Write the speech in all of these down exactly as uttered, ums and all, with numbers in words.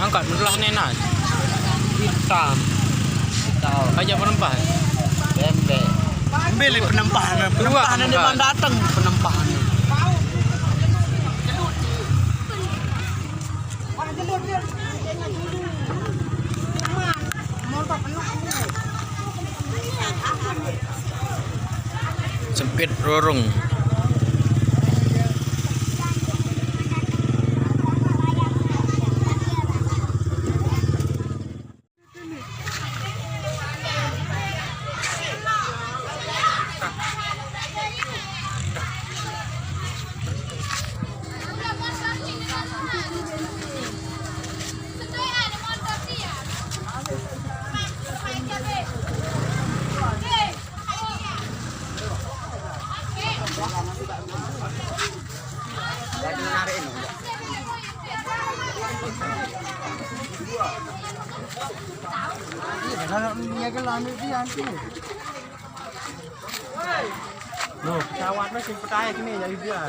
Angkat, belah ni, Nas. Hitam. Hitam. Aja penempah. Bembek. Ambil penempahan. Penempahan ni, penempahan. Datang penempahan. Sempit rorong. Pesawat masih petaya kini jadi dia.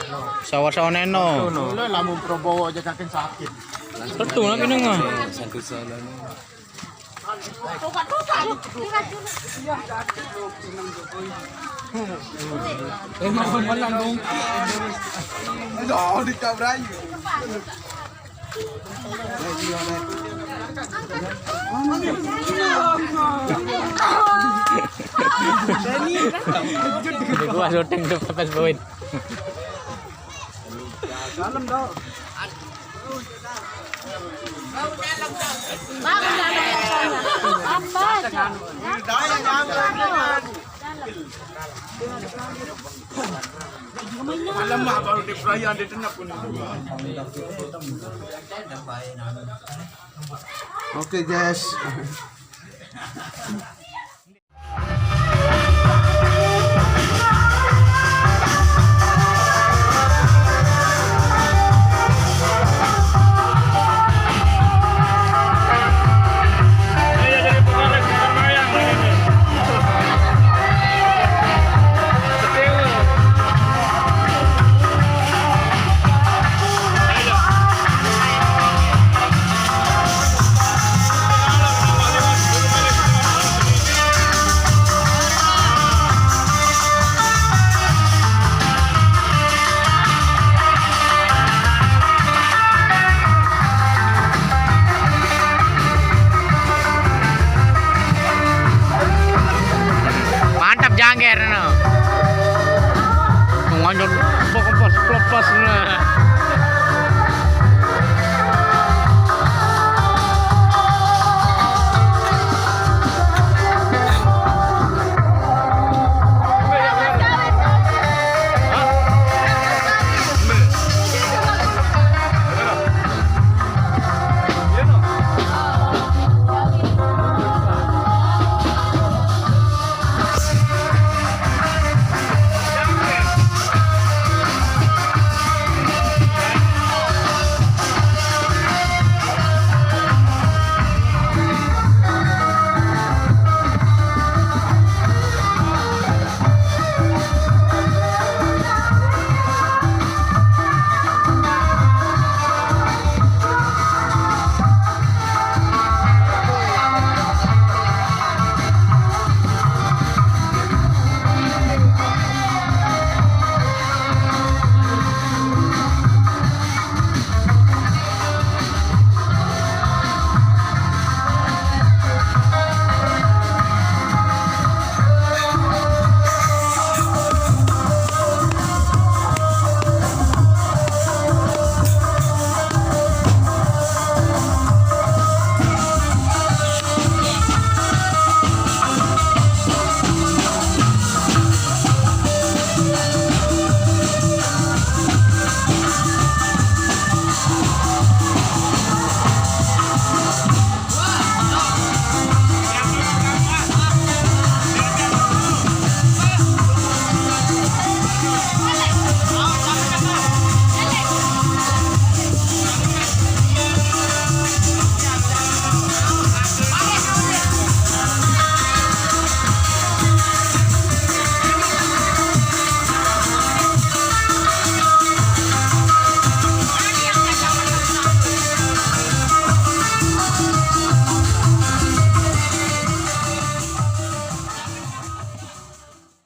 Pesawat sawan eno. Lo lamun Prabowo aja kakek sakit. Betul lah kena ngah. Satu salah. Emang menang dong. Aduh, dikabrai. Gua syuting tuh pas poin. Dalam dong. Apa? Alamak, baru dia perayaan, dia tenap pun. Oke, guys.